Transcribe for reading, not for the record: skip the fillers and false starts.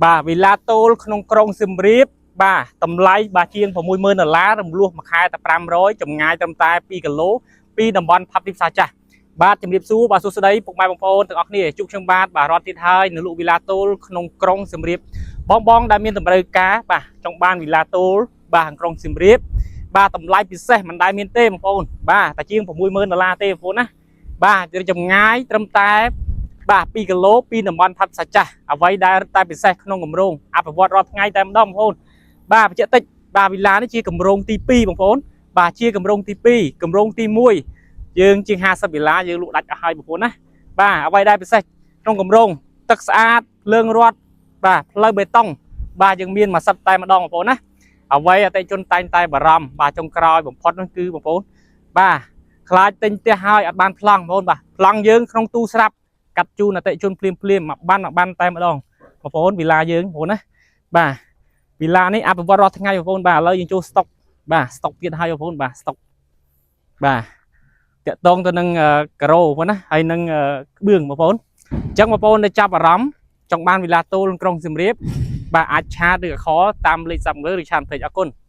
បាទវីឡាតូលក្នុងក្រុងសៀមរាបបាទតម្លៃបាទជាង60000ដុល្លាររំលោះមួយខែតែ500ចម្ងាយត្រឹមតែ2គីឡូពីតំបន់ផាប់ទីផ្សារចាស់បាទជំរាបសួរបាទសួស្តីពុកម៉ែបងប្អូនទាំងអស់គ្នាជួបខ្ញុំបាទបាទរត់ទៀតហើយនៅលក់វីឡាតូលក្នុងក្រុងសៀមរាបបងបងដែលមានតម្រូវការបាទចង់បានវីឡាតូលបាទក្នុងក្រុងសៀមរាបបាទតម្លៃពិសេសមិនដែលមានទេបងប្អូនបាទតែជាង60000ដុល្លារទេបងប្អូនណាបាទចម្ងាយត្រឹមតែ បាទ2គីឡូពីតំបន់ផាត់សាចាស់អ្វីដែលតែពិសេសក្នុងគម្រោងអភិវឌ្ឍរាល់ថ្ងៃតែម្ដងបងប្អូនបាទបញ្ជាក់តិចបាទវិឡានេះជាគម្រោងទី2បងប្អូនបាទជាគម្រោងទី2គម្រោងទី1យើងជាង50វិឡាយើងលក់ដាច់អស់ហើយបងប្អូនណាបាទអ្វីដែលពិសេសក្នុងគម្រោងទឹកស្អាតភ្លើងរត់បាទផ្លូវបេតុងបាទយើងមានមួយសិតតែម្ដងបងប្អូនណាអ្វីអតិជនតែងតែបារម្ភបាទចុងក្រោយបំផុតនោះគឺបងប្អូនបាទខ្លាចទិញផ្ទះហើយអត់បានប្លង់បងប្អូនបាទប្លង់យើងក្នុងទូស្រាប់ កាត់ជូនអតិជនភ្លាមភ្លាមមួយបានមួយបានតែម្ដងបងប្អូនវីឡាយើងបងប្អូនណាបាទវីឡានេះអភិវឌ្ឍរាល់ថ្ងៃបងប្អូនបាទឥឡូវយើងចូលស្តុកបាទស្តុកទៀតហើយបងប្អូនបាទស្តុកបាទតាក់តងទៅនឹងការ៉ូបងប្អូនណាហើយនឹងក្បឿងបងប្អូនអញ្ចឹងបងប្អូនដែលចាប់អារម្មណ៍ចង់បានវីឡាតូលក្នុងក្រុងសៀមរាបបាទអាច chat ឬក៏ call តាមលេខសាប់លើឬ chat ពេកអរគុណ។